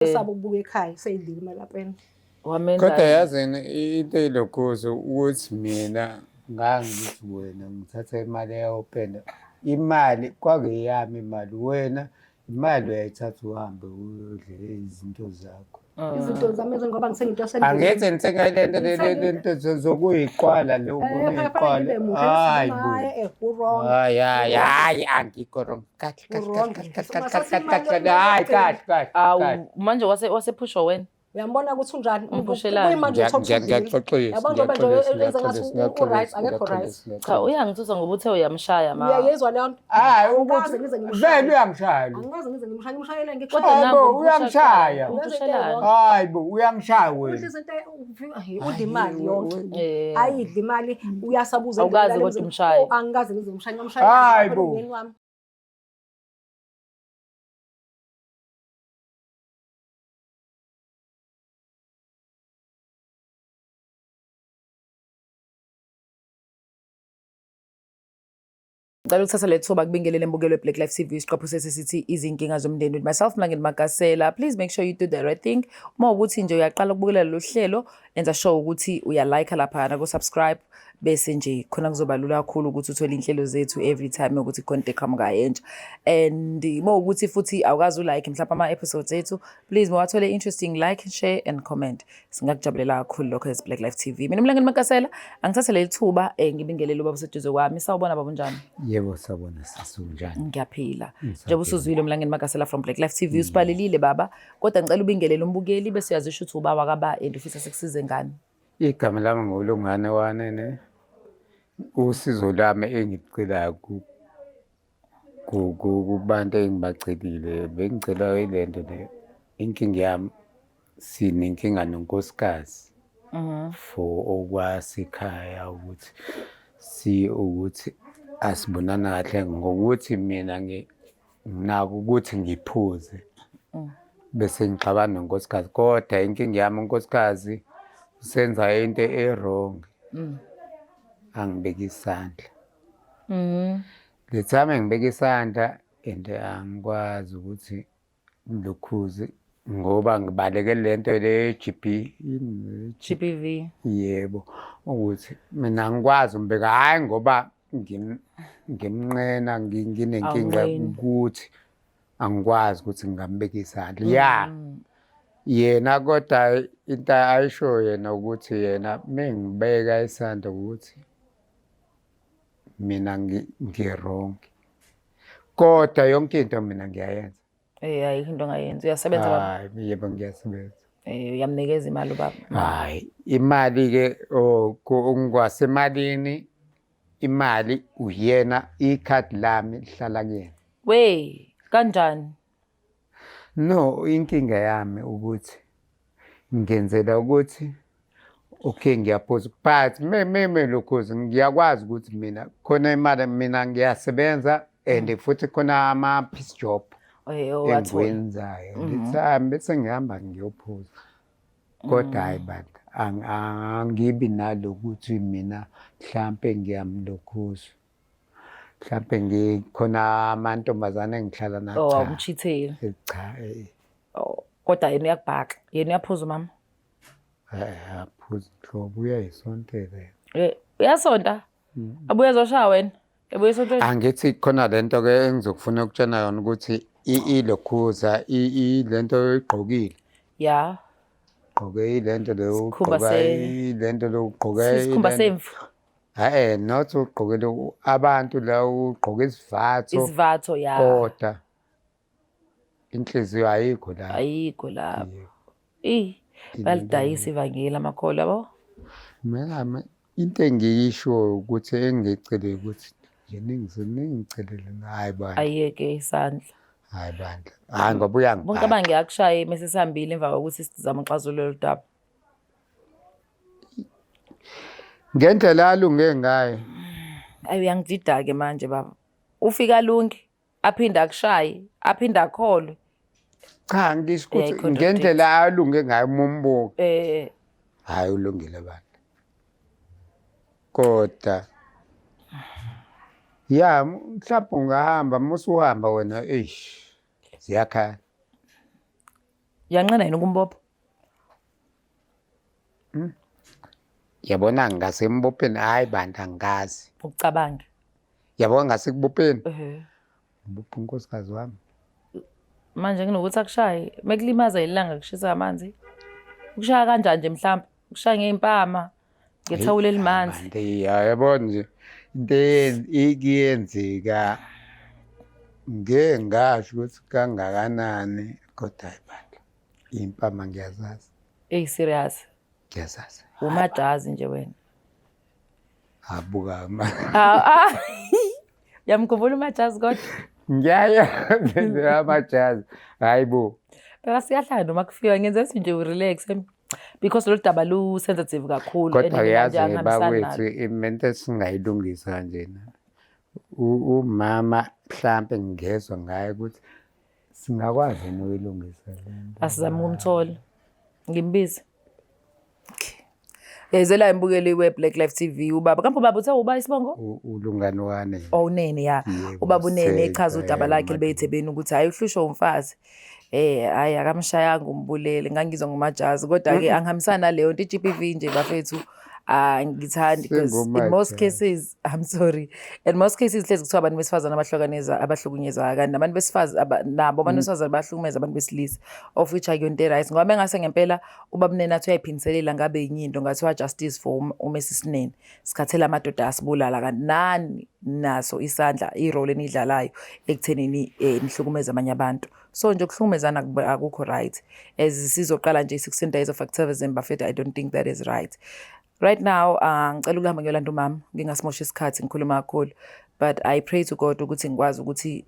Sabo ukubuka ekhaya seyidlile imali yapeni. Wamenza Kodwa yazini into eyilokhuzo ukuthi mina ngangithi wena ngithatha imali eyawupenda imali kwakuyami imali wena imali uyayithatha uhambe uyodle izinto zakho. Izinto zami ezo ngoba ngisengento yasendlini. Angithi ngithenga lento lento zokuyiqwala lokhu kuyiqwala. Hayi bo. Wrong. Hayi hayi hayi angikho wrong. Kahle kahle Wrong. kahle kahle kahle kahle kahle hayi kahle kahle. Awu manje wase wasephushwa wena. Uyambona ukuthi unjani? Umpushelani? Kuyimanje uthola ukuthi udlile. Ngiyaxoxisa. Yabo njengoba nje enza ngathi u-right, akekho right. Cha uyangithusa ngoba uthe uyamshaya ma. Uyayezwa leyo nto? Hayi Angikaze ukuthi ngize ngimshaye. vele uyangishaya lo. Angikaze ngize ngimshaye, ngimshayele Kodwa ngikushaya. Hayi bo, nangu uyamshaya. Umpushelani? Hayi bo uyangishaya Udla wena. izinto udla imali yonke. Eh. Ayidla imali uyasabuza. Awukaze endleleni kodwa emzini. umshaye. Oh, Angikaze ngize ngimshaye, ngamshaya. Hayi bo. Umyeni wami. Ngicela ukuthatha le thuba kubingelele embukelo we-Black Life TV isiqephu sethu sithi izinkinga zomndeni with myself Mlangeni Magasela. Please make sure you do the right thing. Uma ukuthi nje uyaqala ukubukela lolu hlelo, enza sure ukuthi uyalike laphana ku-subscribe bese nje khona kuzoba lula kakhulu ukuthi uthole iy'nhlelo zethu every time ukuthi khona into eqhamukayo entsha. And uma ukuthi futhi awukazi ulike mhlawumbe ama-episodes ethu, please mawathole interesting like, share and comment. Singakujabulela kakhulu lokho as Black Life TV. Mina Mlangeni Magasela, angithathe leli thuba ngibingelele ubaba oseduze kwami. Sawubona baba unjani? Yebo sabona sisi unjani? Ngiyaphila. Ngisaphila. Njengoba usuzwile Mlangeni Magasela from Black Life TV usibhalelile baba, kodwa ngicela ubingelele umbukeli bese uyazisho ukuthi ubaba kaba and ufisa sikusize ngani. Igama lami nguLungane Wanene. Usizo lwami engikucelayo kubantu engibacelile bengicela ilento le inkinga yami sinenkinga nonkosikazi for okwasekhaya ukuthi si ukuthi asibonana kahle ngokuthi mina nginako ukuthi ngiphuze bese ngixabana nonkosikazi kodwa inkinga yami unkosikazi usenza into e-wrong angibeka isandla. The time engibeka isandla and angikwazi ukuthi ngilokhuze ngoba ngibalekele lento le GP yini? GBV. Yebo, ukuthi mina angikwazi umbeka hhayi ngoba ngimnqena nginenkinga Awunqeni. ukuthi angikwazi ukuthi ngingambeka isandla. Ya, yena kodwa into ayisho yena ukuthi yena mengibeka isandla ukuthi mina ngi-wrong. Kodwa yonke into mina ngiyayenza. Eh ayikho into ongayenza. Uyasebenza baba. Hayi, yebo ngiyasebenza. Eh uyamnikeza imali ubaba. Hayi, imali-ke oh, ngikwasemalini imali uyena ikhadi lami lihlala kuyena. We, kanjani? No, inkinga yami ukuthi ngenzela ukuthi okay ngiyaphuza but me me me lokhuza ngiyakwazi ukuthi mina khona imali mina ngiyasebenza and futhi khona ama piece job Eh owathola. engikwenzayo ngithi bese ngihamba ngiyophuza kodwa hayi bandla angibi nalokuthi mina mhlampe ngiyamlokhuza mhlampe ngikhona amantombazane engihlala nawo. Oh Cha. awumchitheli. Cha Oh, kodwa yena uyakubhaka. Yena uyaphuza umama. Aphuza nhlobo uyayisontela yena. Eh uyasonta. Abuye ezoshaya wena. Ebuye esontweni. Angithi khona lento ke engizokufuna ukutshena yona ukuthi ilokhuza ilento oyigqokile. Ya. Gqoke ilento le Isikhumba ugqoka ilento le ugqoke Isikhumba ilento. semvu. Eh not ugqoke lo abantu la ugqoke isivatho Isivatho ya. kodwa inhliziyo ayikho la. Ayikho lapho. Yebo. Eh balidayisa ivangeli amakholwa yabo. Mina into engiyisho ukuthi engicele ukuthi nje ningicelele hayi bandla. Ayeke isandla. Hayi bandla. Hayi ngoba uyangibhaka. Bonke abangiyakushaye mase sihambile emva kokuthi sizama uxazulula udaba. Ngendlela alunge ngayo. Ayi uyangidida ke manje baba. Ufika alunge aphinde akushaye aphinde akholwe. Cha ngisho ukuthi Uyayi-contradict. ngendlela alunge ngayo uma umbuka. Eh Hayi ulungile bandla. Kodwa ya mhlawumbe ungahamba musuhamba wena eish ziyakhala. Uyanqena yini ukumbopha? Yabona ngasembopheni, hayi bantu, angikazi. Ukucabange. Yabona ngasekubopheni, Ehhe. ngibopha unkosikazi wami. Manje kunokuthi akushaye, mekulimaza ilanga kushisa amanzi. Ukushaya kanjani nje mhlawumbe? Ukushaya ngey'mpama, ngethawula elimanzi. Bantu, yabona nje into ikuyenzeka, ngeke ngasho ukuthi kangakanani, kodwa hayi bandla, iy'mpama ngiyazazi. Eyi serious. Ngiyazazi. Umajazi nje wena. Abuka ma. Ah, ah. Uyamkhumbula umajazi kodwa? Ngiyayazi amajazi. Hayi bo. Phela siyahlala noma kufika ngenze ukuthi nje urelax, because lolu daba lu-sensitive kakhulu and Kodwa mina uyazi nje angihambisani bakwethu, nalo. into esingayilungisa kanjena. Umama mhlampe ngingezwa ngaye ukuthi singakwazi yini ukuyilungisa le nto. Asizame ukumthola. Ngimbize. Okay. Yayizela imbukeli we-Black Life TV ubaba. Kambe ubaba uthe uba isibongo? Ulungano wane. Oh, unene ya. Yebo, Ubaba unene Sethwe, echaza udaba lakhe Maduku. libeyithebeni ukuthi hhayi uhlushwa umfazi. Hhayi akamshayanga umbulele, ngangizwa ngomajazi kodwa-ke angihambisani naleyo nto i-GBV nje bafethu. Angithandi because in most Sengomajazi. cases, I'm sorry, in most cases hlezi kuthiwa abantu besifazane abahlukaneza abahlukunyezwayo, kanti nabantu besifazane nabo abantu besifazane bayahlukumeza abantu besilisa, of which akuyonto e-right, ngoba mengase ngempela ubaba uNene athi uyayiphindiselela ngabe yinye into, ngathiwa justice for uMrs Nene. Sikhathele amadoda asibulala, kanti nani naso isandla, i-role eniyidlalayo ekuthenini nihlukumeze abanye abantu. So nje ukuhlukumezana akukho right. As sizoqala nje 16 days of activism bafethu, I don't think that is right. Right now, ngicela ukuhamba ngiyolanda umama, ngingasimosha isikhathi ngikhuluma kakhulu. But I pray to God ukuthi ngikwazi ukuthi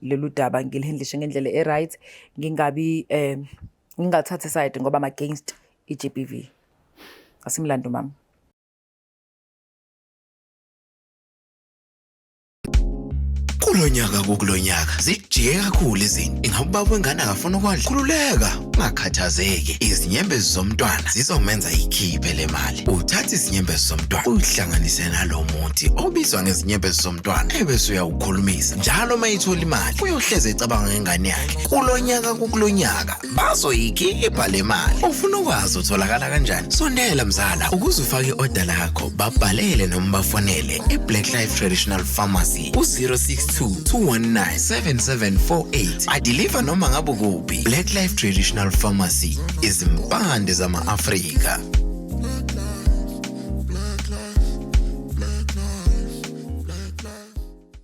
lolu daba ngilihandlishe ngendlela e-right, ngingabi ngingathathi side ngoba I'm against i-GBV. Asimlande umama. Kulonyaka kukulonyaka zijike kakhulu izinto. Ingabe ubaba wengane akafuna ukondla? Khululeka, ungakhathazeki. Izinyembezi zomntwana zizomenza ikhiphe le mali. Uthatha izinyembezi zomntwana uyihlanganise nalo muthi obizwa ngezinyembezi zomntwana, ebese uyawukhulumisa. Njalo uma ethola imali uyohleze ecabanga ngengane yakhe. Kulonyaka kukulonyaka bazoyikhipha le mali. Ufuna ukwazi utholakala kanjani? Sondela mzala ukuze ufake i-oda lakho, babhalele noma bafonele e-Black Life Traditional Pharmacy ku-062 219 7748. Adiliva noma ngabe kuphi. Black Life Traditional Pharmacy, izimpande zama-Afrika.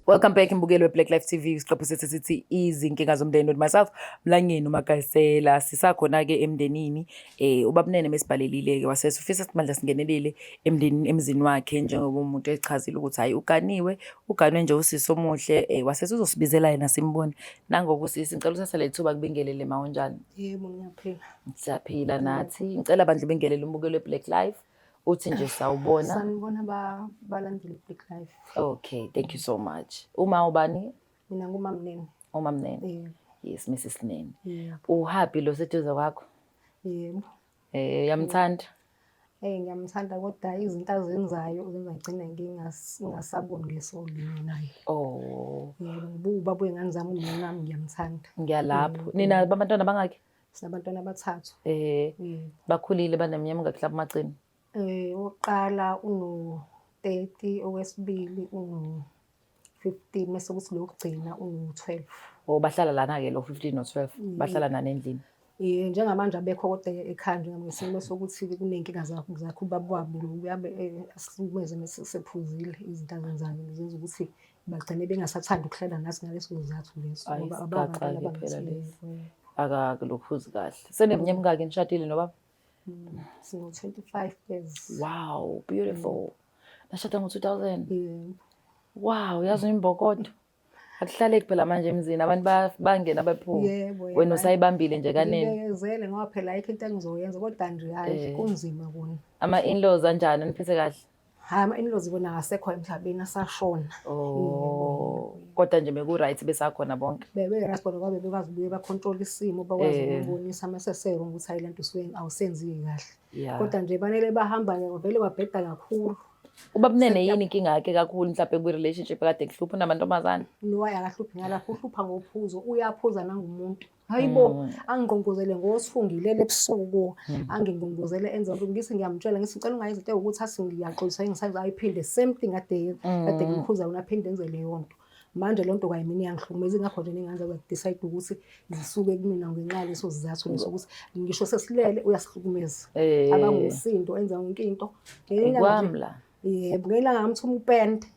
Welcome back mbukeli we-Black Life TV, isiqephu sethu sithi izinkinga zomndeni with myself Mlangeni uMagasela. Sisakhona-ke emndenini, ubaba Nene mesibhalelile-ke wasese ufisa simandla singenelele emndenini emzini wakhe, njengoba umuntu echazile ukuthi hhayi uganiwe, uganwe nje usisi omuhle, wasese uzosibizela yena simbone. Nangoku sisi, ngicela uthathe leli thuba kubingelele ma, unjani? Yebo, ngiyaphila. Siyaphila nathi. Ngicela bandla ubingelele umbukeli we-Black Life. Uthi nje sawubona. Sanibona balandeli Black Life. Okay, thank you so much. Uma ubani? Mina nguMamnene. UMamnene. Yebo. Yes, Mrs Nene. Yebo. Uhappy lo seduze kwakho? Yebo. Uyamthanda? Ngiyamthanda kodwa izinto azenzayo zenza ngigcine ngingasaboni ngeso linye naye. Oh. Yebo, ngoba ubaba wey'ngane zami umyeni wami ngiyamthanda. Ngiyalapho. Nina abantwana bangaki? Sinabantwana abathathu. Yebo. Bakhulile, baneminyaka emingaki mhlawumbe amagcini? Owokuqala uno-30, owesibili uno-15, mese kuthi lo wokugcina uno-12. Oh, bahlala lana-ke lo 15 no-12, bahlala nani endlini? Njengamanje abekho kodwa ekhaya njengesimo sokuthi kuney'nkinga zakhe ubaba wabo lo uyabe asihlukumeze mese sephuzile, izinto azenzayo zenza ukuthi bagcine bengasathandi ukuhlala nathi ngaleso sizathu leso, Ayi, ngoba isigaxa-ke abantwana phela lesi. abangathile. Akakulokhuzi kahle. Seneminyaka emingaki nishadile nobaba? Sino-25 years. Wow, beautiful. Nashada ngo-2000. Yebo. Wow, yazi uyimbokodo. Akuhlaleki phela manje emzini, abantu bangena baphuma. Yebo, yebo. Wena usayibambile nje kanene. Ngibekezele ngoba phela ayikho into engizoyenza kodwa nje hhayi kunzima kona. Ama-in-laws anjani, niphethe kahle? Hhayi, ama-in-laws bona akasekho emhlabeni, asashona. Oh, kodwa nje beku-right besakhona bonke. Bebe-right bona ngoba bebekwazi ukubuye bakhontrole isimo, bakwazi ukubonisa uma sese-wrong ukuthi hhayi le nto usuke awusenzi kahle. Kodwa nje banele bahamba-ke vele kwabheda kakhulu. Ubabunene yini inkinga yakhe kakhulu mhlawumbe kwi-relationship kade kuhlupha unamantombazane? No, akahluphi ngalapho, uhlupha ngophuzo, uyaphuza nangumuntu. Hayibo, angingqongqozele ngothungilele ebusuku, angingqongqozele enze into ngithi ngiyamtshela ngithi ngicela ungayenzi into ewukuthi athi ngiyaxolisa engisayenza ayiphinde same thing kade kade ngikhuza yona aphinde enze leyo nto. Manje leyo nto kwayimina iyangihlukumeza ingakho nje ney'ngane zami decide ukuthi zisuke kumina ngenxa yaleso sizathu leso ukuthi ngisho sesilele uyasihlukumeza. Abangumsindo enza yonke into. Ngelinye ilanga nje- Kwami la. Yebo, ngelinye ilanga ngamthuma upende.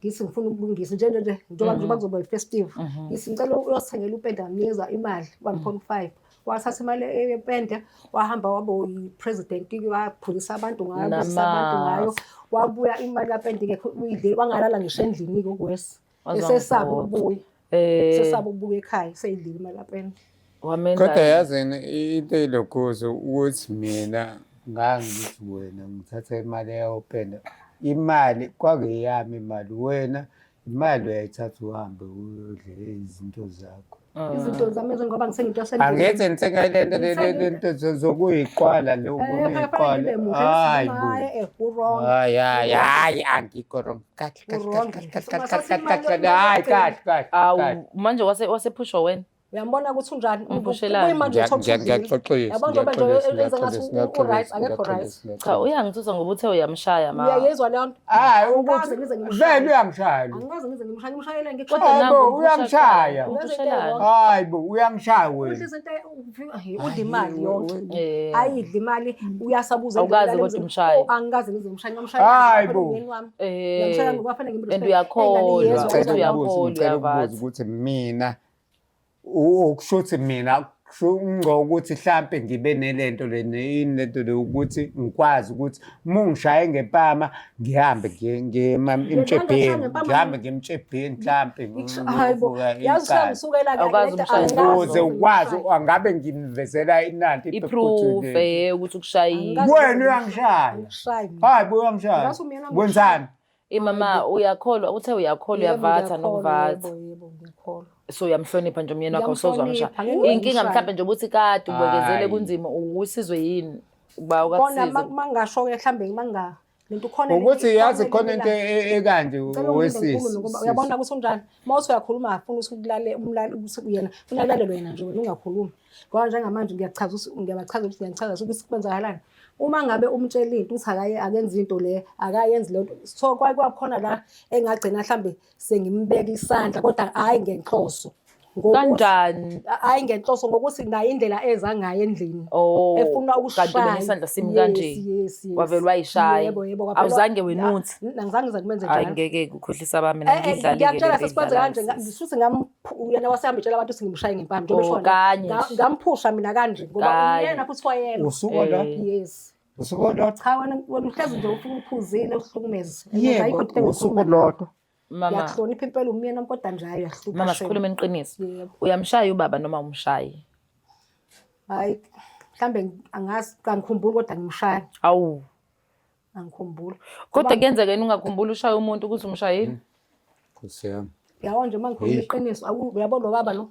Ngithi ngifuna ukulungisa nje nje nje njengoba njengoba kuzoba i-festive. Ngithi ngicela uyosithengela upende ngamnikeza imali 1.5. Wathatha imali yepende wahamba waba yi-president waphulisa abantu ngayo, wabusisa abantu ngayo. Wabuya imali kapende ingekho uyidlile wangalala ngisho endlini-ke okwesi. Esesaba ukubuya. Esesaba ukubuya ekhaya seyidlile imali kapende. Wamenza Kodwa yazini into eyilokhuzo ukuthi mina ngangithi wena ngithatha imali yawupenda imali kwakuyami imali wena imali uyayithatha uhambe uyodle izinto zakho. Izinto zami ezingoba ngisenginto yasendlini. Angithi ngithenga lento lento zokuyiqwala lokhu Eh, kuyiqwala. fanele ngibe muhle, Hayi bo. hayi, eh, ku-wrong. Hayi hayi hayi angikho wrong. Kahle kahle Ku-wrong. kahle kahle kahle kahle kahle hayi kahle kahle. Awu kahle. manje wase wasephushwa wena. Uyambona ukuthi unjani? Umpushelani? Kuyimanje uthola ukuthi Ngiyaxoxisa. Yabo njengoba nje enza ngathi u-right, akekho right. Cha uyangithusa ngoba uthe uyamshaya ma. Uyayezwa leyo nto? Hayi Angikaze ukuthi ngize ngimshaye. vele uyangishaya lo. Angikaze ngize ngimshaye, ngimshayele Kodwa ngikushaya. Hayi bo, nangu uyamshaya. umpushelani. Hayi bo uyangishaya Udla wena. izinto udla imali yonke. Ayidla imali uyasabuza Awukaze endlini, kodwa umshaye. Oh, angikaze ngize ngimshaye, ngamshaya Hayi phela bo. umyeni wami. Ngiyamshaya ngoba kufanele And ngimrespect. uyakholwa. Engane Uthi Ngicela uyakholwa, ukubuza, ngicela ukubuza uyavatha. ukuthi mina okusho ukuthi mina kusho ngco ukuthi hlampe ngibe nelento le yini lento le ukuthi ngikwazi ukuthi uma ungishaye ngempama ngihambe ngiye ngiye emtshebheni ngempama- ngihambe ngiye emtshebheni hlampe Hayi bo, ngiyovuka yazi icala. uyangisukela ke Awukazi lento umshaye. angikaze ukuze ngize ukwazi ngimshaye. angabe ngimvezela inanti I-proof ukuthi ukushayile. Angikaze Wena uyangishaya. Angishayi mina. Hayi bo uyangishaya. Ngathi umyeni wami Wenzani? Imama uyakholwa uthe uyakholwa Yebo, uyavatha ngiyakholwa, nokuvatha. Yebo, yebo, ngiyakholwa. So uyamhlonipha nje umyeni wakho awusoze wamshaya. Ngiyamhlonipha, angeke Inkinga ngimshaye. mhlawumbe nje ukuthi kade ubekezele Hayi. kunzima ukusizwe yini uba Kona ukakusize. mangasho-ke mhlambe manga lento khona Ukuthi yazi khona into ekanje Ngicela ungilinde wesisi. ngikhulume ngoba uyabona ukuthi unjani. Uma uthi uyakhuluma afuna ukuthi ukulale umlale ukuthi yena ufuna kulalelwe yena nje wena ungakhulumi. Ngoba njengamanje ngiyachaza ukuthi ngiyabachaza ukuthi ngiyachaza ukuthi kwenzakalani. Uma ngabe umtshela into ukuthi akaye akenzi into le akayenzi le nto. So kwaye kwakhona la engagcina mhlambe sengimbeka isandla kodwa hhayi ngenhloso. Ngokuthi- Kanjani? Hhayi ngenhloso ngokuthi naye indlela eza ngayo endlini. Oh, Efuna kanti ukushaya. wena isandla simi kanje. Yes, yes, yes. Wavele wayishaya. Yebo, yebo, kwavele Awuzange wena uthi. Angizange ngize kumenze Hayi njalo. ngeke kukhohlisa bami mina Eh, eh, ngidlale ngiyakutshela sesikwenze kanje ngisuthi yena wasehamba etshela abantu ukuthi ngimshaye ngempama njengoba Oh, esho kanye nje. Ngamphusha mina kanje ngoba Kanye. uyena futhi wayena. Usuka la. Yes. Usuka la. Cha wena wena uhlezi nje ufuna uphuzile uhlukumeze. Ayikho Yebo, into usuku engikhuluma. lodwa. Mama, Ngiyakuhlonipha impela umyeni wami kodwa nje hayi uyahlupha. mama shame. sikhulume iqiniso. Yebo. Uyamshaya ubaba noma umshayi? Hayi mhlambe angazi angikhumbuli kodwa ngimshaya. Awu. Angikhumbuli. Kodwa kuyenzeka yini ungakhumbuli ushaya umuntu ukuthi umshayile? Nkosi yami. Yabo nje uma ngikhuluma Hey. iqiniso uyabo lo baba lo.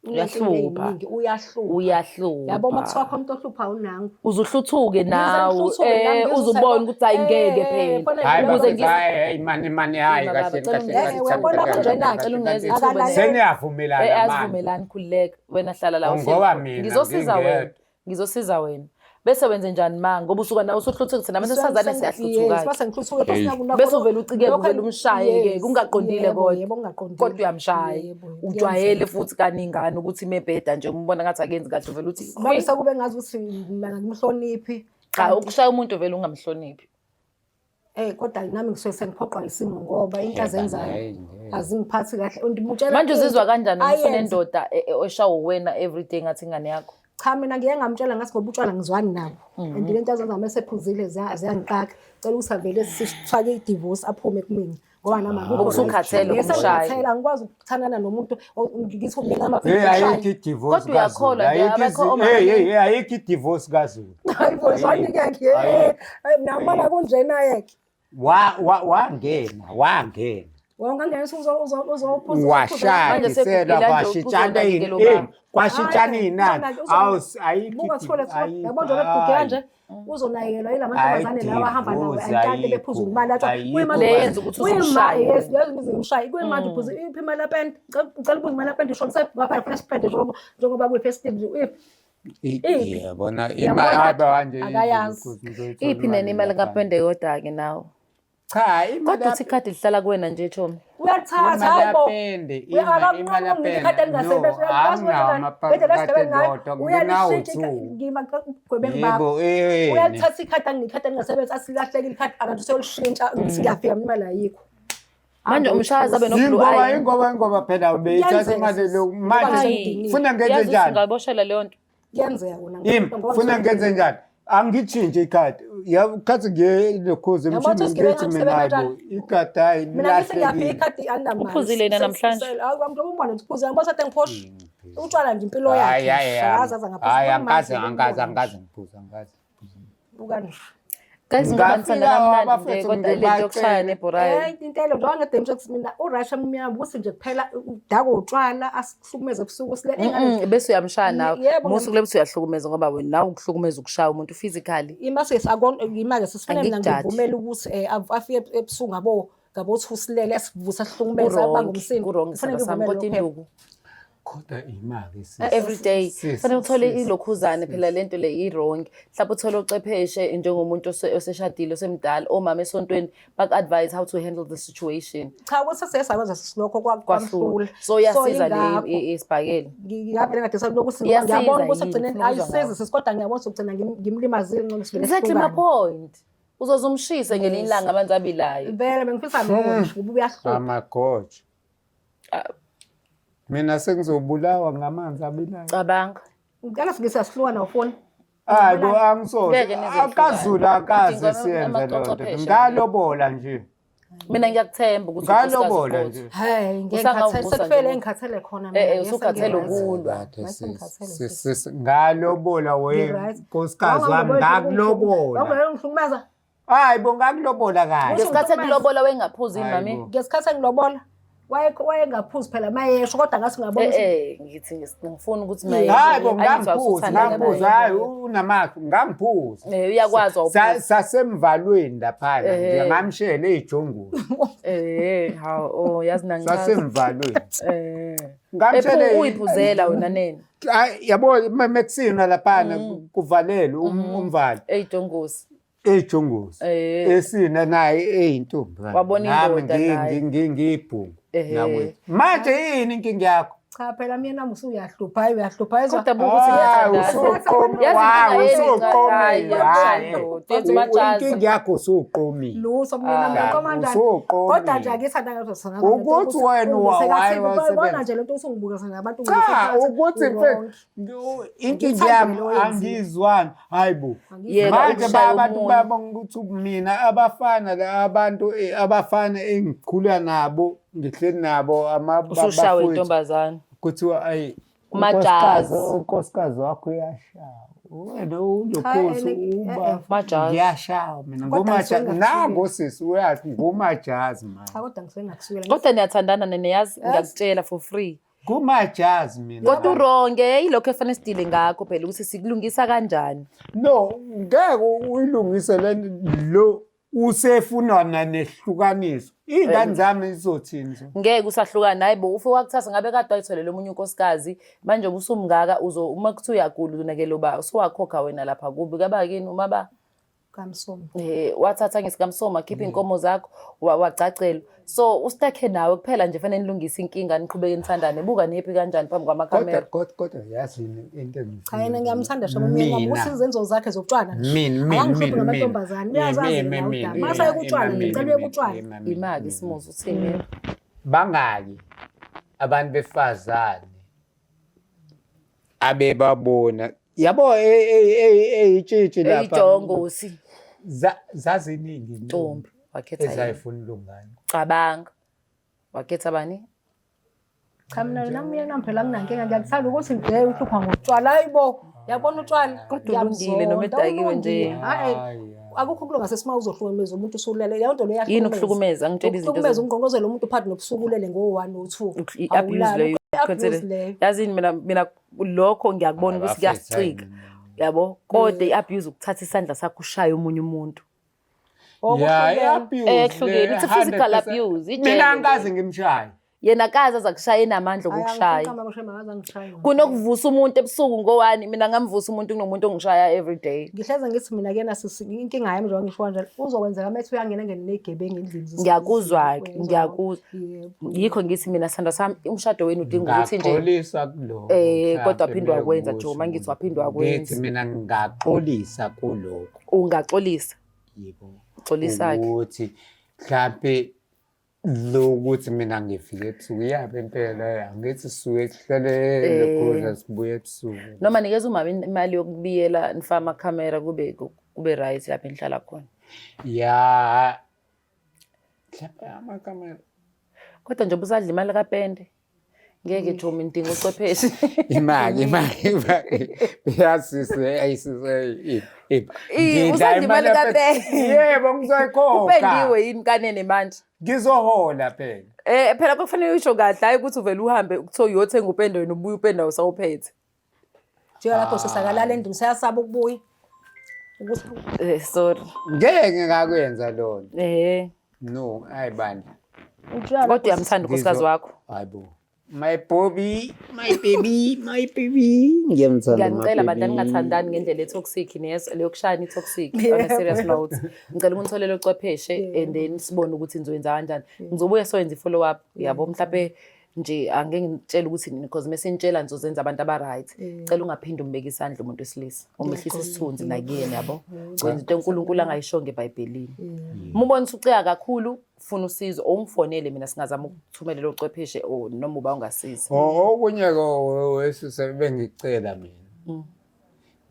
Unenkinga Uyahlupha. eyiningi, Uyahlupha. Uyahlupha. Yabo uma kuthiwa khona umuntu ohlupha unangu. Uzuhluthuke nawe ngihluthuke nami, ngizwe uzubona ukuthi hayi ngeke Eh, phela. khona Hayi Ukuze bafethu, ngizwe hayi hayi mani mani hayi Baba, kahle cela kahle ungeze kahle. uyabona kahle, kanjena, kahle, cela ungeze kahle. ithuba Akalale. Seniyavumelana manje. Asivumelani khululeka wena hlala la Ngoba uhleli. mina Ngizosiza wena. ngingedwa. Ngizosiza wena. Bese wenze njani ma ngoba usuka nawe usuhluthuka thina abantu besifazane siyahluthuka. Bese ngihluthuka Hey. Bese uvele ucikeke uvele umshaye ke kungaqondile Yebo, kodwa. yebo kungaqondile. Kodwa uyamshaya. Yebo, yebo, Ujwayele futhi kaningana ukuthi mebheda nje umbona ngathi akenzi kahle uvele uthi Manje sekube ngazi ukuthi mina ngimhloniphi. cha ukushaya umuntu vele ungamhloniphi. Eh kodwa nami ngisuke sengiphoqwa isimo ngoba into Yebo, azenzayo hayi, ngeke. azingiphathi kahle. Ngimtshela Manje uzizwa into kanjani uma ayenze. usunendoda eshawa uwena everyday ngathi ingane yakho? Cha mina ngiye ngamtshela ngathi ngoba utshwala ngizwani nabo. And lento azenza uma esephuzile ziyangixaka. Cela ukuthi avele sifake i-divorce aphume kumina. Ngoba nami akukho Ngoba right. usukhathele Yes, ukumshaya. ngikhathele, angikwazi ukuthandana nomuntu ngithi mina Hey amaphilisi ayikho i-divorce Kodwa uyakholwa kaZulu. nje, Ayikho abekho izi- omama Hey hey hey, ayikho i-divorce kaZulu. Hayi bo, zwanike ke. Nabona kunjena yeke. Wa wa wangena, wangena. Wonke angena uzophuza. Manje Washadisela sekugila nje kwashitshana uphuzo ini lo baba. eh, kwashitshana inani awu ayikho Buka thole thole. Yabo nje beguge kanje uzonakekelwa yila mantombazane lawa ahamba nawo Ayidivuzi, antanti bephuza ayikho, imali athi ayikho. kuyimanje Le yenza ukuthi uzomshaya. yes leyo ngize ngimshaye kuyimanje uphuza iphi imali yapende ngicela ubuze imali yapende ishonise ngapha fresh pende njengoba njengoba kuyi festive nje iphi Yabona Yabona? imali kanje Akayazi. Iphi nene imali kapende kodwa-ke nawe? Cha imali Kodwa uthi ikhadi lihlala kuwena nje chomi. Uyalithatha Imali hayibo. yapende, imali yapende. Ikhadi elingasebenzi No, uyakwazi anginawo amaphakade lodwa, nginawo uyalishintsha two. ngima gwebengu bakho. Yebo, eh. Uyalithatha ikhadi angikhadi elingasebenzi asilahlekile ikhadi akanti useyolishintsha ngiyafika mina imali ayikho. Manje umshazi abe no blue Ingoba eye. ingoba ingoba phela ubeyithatha Kuyenzeka imali sisi. lo manje Hayi. funa ngenze Yazi ukuthi njani? ungaboshela leyo nto. Kuyenzeka kona. Yimi funa ngenze njani? Angitshintshe ikhadi. Ya khathi ngiye lokhozi Yabo emshini ukuthi isigebengu ngithi mina sisebenza hayibo ikhadi hayi Mina ngithi ngiyafika lilahlekile. ikhadi anginamali. Uphuzile yena namhlanje? Hayi kwami ubona ukuthi uphuzile ngibona ukuthi ngiphosha. Utshwala nje impilo Hayi yakhe. hayi Akaze aze ngaphuza. hayi angikaze angikaze angikaze ngiphuze angikaze. Buka nje. Guys ngoba Ngafika nithandana kamnandi nje abafethu kodwa le nto yokushaya ngibacele. nebhorayo. Eh into elo njengoba ngedemsho ukuthi mina uRussia mnyama ukuthi nje kuphela udaka utshwala asihlukumeze ebusuku silele ingane Bese uyamshaya nawe. Yebo, Musu kule bese uyahlukumeza ngoba wena nawe ukuhlukumeza ukushaya umuntu physically. ima sesakon imake sesifuna mina Angikujaji. ngivumele ukuthi afike ebusuku ngabo ngabo thi usilele esivusa sihlukumeze Ku-wrong, abanga umsindo. ku-wrong Kufanele sithando sami ngivumele kodwa lokho. induku. Kodwa imali sisi. Every day Sis, fanele uthole sis, ilokhuzane phela lento le i-wrong. Mhlawumbe uthole ucepheshe njengomuntu oseshadile osemdala omama esontweni baku-advise how to handle the situation. Cha ukuthi sesakwenza sisilokho Kwahlula. kwamhlula. So iyasiza le ingakho. isibhakela. Ngingavele ngadecide ukuthi Iyasiza ngiyabona ukuthi yini? ekugcineni Ngifuna ukuzwa ayisizi sisi kodwa ngiyabona ukuthi ugcina ngimlimazile ngcono sivele Exactly my sihlukane. point. Uzoze umshise ngelinye ilanga amanzi abilayo. Vele bengifisa lokho nje ngoba uyahlupha. Amagoje. Mina sengizobulawa ngamanzi abilayo. Cabanga. Ngicela sike siyahlukana ufoni. Hayi bo angisoze. Ngeke nize Akazulu akaze Udinga siyenze loo nto. amacocopeshe. Ngalobola nje. Mina ngiyakuthemba ukuthi Ngalobola unkosikazi nje. uqotho. Hey, ngeke Usangavusa ngikhathele sekufele nje. engikhathele khona Eh, eh, mina. usukhathele ukulwa. Kade Ngathi sis- ngikhathele, sis- sis. sis- Ngalobola we Ngi-right. nkosikazi wami ngakulobola. Wangalobola ngihlukumeza. Hayi bo ngakulobola kahle. Ngesikhathi ekulobola wayengaphuzi yini Hayi mami? bo. Ngesikhathi engilobola wayengaphuzi phela mayesho kodwa ngathi ngabona Eh ukuthi eh ngithi ngifuna ukuthi Hayi bo maye. ngangiphuza ngangiphuza hayi unamakho ngangiphuza. Eh uyakwazi awuphuza. Sasemvalweni laphana Eh. ngamshela ey'jongweni. Eh hawu oh yazi nangichaza. Sasemvalweni. Eh. Ngamshela Ephu uyiphuzela wena nene. Hayi yabo mekusina laphana kuvalelwe umvalo Eyijongosi. ey'jongosi. Eh. Esina naye eyintombi. Wabona Nami indoda naye. ngiyibhungu. Ehhe. Nakwethu. Manje yini inkinga yakho? cha phela myeni wami usuyahlupha hayi uyahlupha yezwa. Kodwa buka ukuthi Hayi, niyathandana. usuqomile. Yazi Hayi, inkinga yenu usuqomile. hayi, Hayi. yenza umajazi. Inkinga yakho usuqomile. Lutho myeni wami Ah. ngiqoma kanjani? Usuqomile. Kodwa nje angithanda ngazo sona. Ukuthi wena Ubona nje lento usungibukisa nabantu Cha, ukuthi mfethu inkinga Ngithanda yami lo oyenzile. angizwani. Hayi bo. Yeka Manje ukushaya abantu umuntu. babonga ukuthi mina abafana la abantu abafana engikhula nabo ngihleli nabo Usushawe abafowethu intombazane. kuthiwa ayi Umajazi. unkosikazi wakho uyashaya wena ulokhozi Cha, uba Majazi. ngiyashaya mina Kodwa ngumajazi ngisuke nango sisi uyazi ngumajazi manje Cha kodwa ngisuke ngakusukela. Kodwa niyathandana nene yazi ngiyakutshela for free. ngumajazi mina Kodwa uronge yilokho efanele sidile ngakho phela ukuthi sikulungisa kanjani. no ngeke uyilungise le lo usefuna nehlukaniso iy'ngane zami zizothini zo Ngeke usahlukana hayi bo ufe wakuthatha ngabe kade wayitholele omunye unkosikazi manje ubusumngaka uzo uma kuthiwa uyagula unakele uba usuwakhokha wena lapha kubi kabakini uma ba Kamsomi. Wathatha ngesikamsoma khipha iy'nkomo zakho wagcagcelwa so ustakhe nawe kuphela nje fanele nilungise inkinga niqhubeke nithandane buka nihephi kanjani phambi kodwa kwamakhamera kodwa kodwa yazi yini into Cha yena ngiyamthanda shame umyeni wami Mina. ukuthi izenzo zakhe zokutshwala nje. Mina, mina, Akangihluphi mina, ngamantombazane. mina. Uyazazi Mina, yena mina, udaba. mina, Mase ayekutshwala mina, ngicela mina, uyeke utshwala. mina, mina, imaki mina. isimuzi uthini Bangaki abantu befazane abebabona yabo eyitshitshi lapha eyijongosi zaziningi ntombi wakhetha yena ezayifuna ilungane cabanga wakhetha bani Cha mina nami myeni wami phela anginankinga ngiyakuthanda ukuthi nje uhlupha ngotshwala hayi bo. Yabona utshwala. Kodwa ulungile noma Ngiyamzonda, edakiwe nje. ulungile. Hhayi, Hhayi, hhayi. Akukho ukulunga sesima uzohlukumeza umuntu usulele. Leyo nto leyo Yini ukuhlukumeza? Angitshela izinto Ukuhlukumeza ungqongqozela umuntu phakathi nobusuku ulele ngo-1 no-2. I-abuse leyo. I-abuse leyo. Yazini mina lokho ngiyakubona ukuthi kuyasicika. Yabo? Kodwa i-abuse ukuthatha isandla sakho ushaye omunye umuntu. Ya, i-abuse. Ehlukene. It's a physical 100%. abuse. Ijele Mina angikaze leyo. ngimshaye. Yena akaze aze akushaye enamandla okukushaya. Kunokuvusa umuntu ebusuku ngowani, mina ngamvusa umuntu kunomuntu ongishaya every day. Ngihleze ngithi mina kuyena sisi inkinga yami njengoba ngisho kanjalo uzokwenzeka uma ethi uyangena ngene nezigebengu endlini. Ngiyakuzwa-ke, ngiyakuzwa. Yebo. Yikho ngithi mina sithandwa sami umshado wenu udinga ukuthi nje Ngaxolisa kuloko. Eh, kodwa mhlampe waphinde wakwenza, mewukusho Joe, mangithi waphinde wakwenza. Ngithi mina ngingaxolisa kuloko. Ungaxolisa. Yebo. Xolisa-ke. Ukuthi mhlampe lokuthi mina ngifike ebusuku iyabe impela angithi sisuke sihlele lokhuza sibuye ebusuku. Noma nikeza umama imali yokubiyela nifake amakhamera kube right lapho enihlala khona. Ya. Mhlampe amakamera. Kodwa nje ubusadla imali kapende. Ngeke Jomi ngidinga ucwepheshe. Imali, imali, imali. Yasise, ayisise. Usadla imali kapende. Yebo, ngizoyikhokha. Upendiwe yini kanene manje? Ngizohola phela. Eh phela kufanele usho kahle hayi ukuthi uvele uhambe kuthiwa uyothenga upende wena ubuye upende awusawuphethe. Njenga lapho sesakalala endlini sayasaba ukubuya. Ukuthi Eh sorry. Ngeke ngakwenza lona. Eh. No, hayi bandla. Kodwa uyamthanda unkosikazi wakho. Hayibo. My Bobby, my baby, my baby. Ngiyamthanda. Ngiyanicela bantu ningathandani ngendlela e-toxic niyezwa leyo kushayana i-toxic on a serious note. Ngicela ukunitholela ucwepheshe and then sibone ukuthi nizoyenza kanjani. Ngizobuya soyenza i-follow up yabo mhlawumbe nje angeke ngitshele ukuthi nini because mese nitshela nizozenza abantu aba-right. Cela ungaphinde umbeke isandla umuntu wesilisa. Umehlisa isithunzi nakuyena yabo. Wenza into uNkulunkulu angayishongo eBhayibhelini. Uma ubona ukuthi ucika kakhulu funa usizo or ungifonele mina singazama ukuthumelela ucwepheshe or noma uba ungasiza. Oh, okunye ko wesise bengicela mina.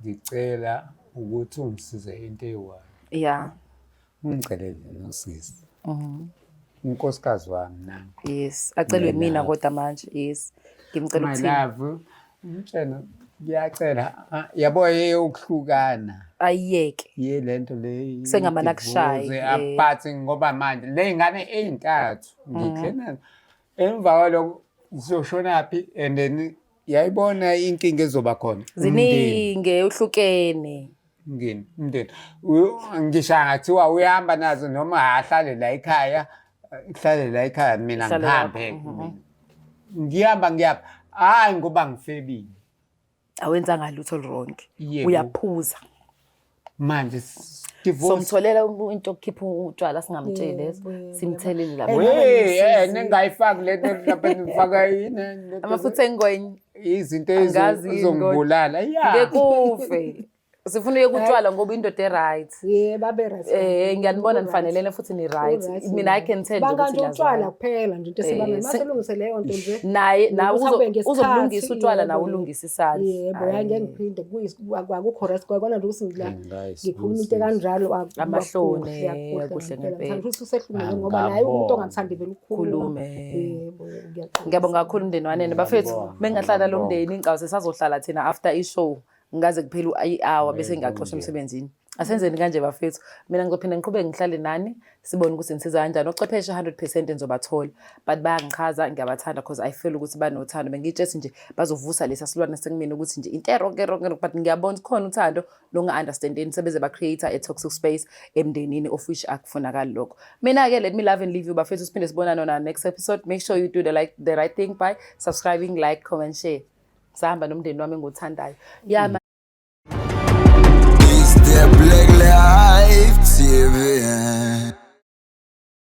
Ngicela ukuthi ungisize into eyi-one. Yeah. Ungicelele nosisi. Unkosikazi wami nangu. Yes, acelwe mina kodwa manje. Yes. Ngimcela My ukuthini? love, umtshela ngiyacela ah, yabo eyokuhlukana. Ayiyeke. Ye lento le Sengamane akushaye, i-divorce, eh. but ngoba manje le ngane eyintathu ngikhena emva kwalokho siyoshonaphi and then yayibona inkinga ezoba khona. Umndeni. Ziningi uhlukene. Umndeni, umndeni. Ngisho angathiwa uyahamba nazo noma ahlale la ekhaya, hlale la ekhaya mina Hlale lapho, ngihambe. Mina. Ngihamba ngiyapha. Hayi ngoba ngifebile. Awenzanga lutho wrong. Yebo. Uyaphuza. Manje divorce. Somtholela into yokukhipha utshwala singamtsheli lezo. Yebo, yebo, Simthelele lapho. We, ningayifaki lento lapha nifaka yini? Amafutha engwenye. Izinto Angazi yini ezongibulala. Yeah. Ngeke ufe. Sifuna uyeke utshwala ngoba indoda e-right. Yeah, babe right. Eh ngiyanibona nifanelene futhi ni right. Mina I can tell nje Banga ukuthi nje utshwala niyazwana. kuphela nje into esibanga. Eh, Maselungise leyo nto nje. Naye nawe Nokuthi abuye ngesikhathi, uzobulungisa utshwala yebo, nawe ulungisa isandla. Yebo, Hhayi. hayi ngeke ngiphinde akukho rest kwakona nje ukuthi ngila Ngayisibusiso. ngikhuluma into kanjalo Amahloni, akuhle ngempela. Ngithanda ukuthi usehluleke ngoba naye umuntu ongathandi vele ukukhuluma. Khulume. Yebo, ngiyaqonda. Ngiyabonga kakhulu umndeni wanene bafethu mengahlala lo mndeni ngicabanga sesazohlala thina after i-show ngaze kuphele i-hour bese ngiyaxosha emsebenzini. Asenzeni kanje bafethu mina ngizophinda ngiqhubeke ngihlale nani sibone ukuthi nisiza kanjani. Ochwepheshe 100% nizobathola but bayangichaza ngiyabathanda because I feel ukuthi banothando. Bengiyitshethi nje bazovusa lesa silwane sekumina ukuthi nje into eronke ronke but ngiyabona ukuthi khona uthando longa-understandeni sebeze ba-create a toxic space emndenini of which akufunakali lokho. Mina-ke let me love and leave you bafethu siphinde sibonane on our next episode. Make sure you do the right thing by subscribing, like, comment, share. Sahamba nomndeni wami engiwuthandayo. Yeah, man. It's the Black Life TV.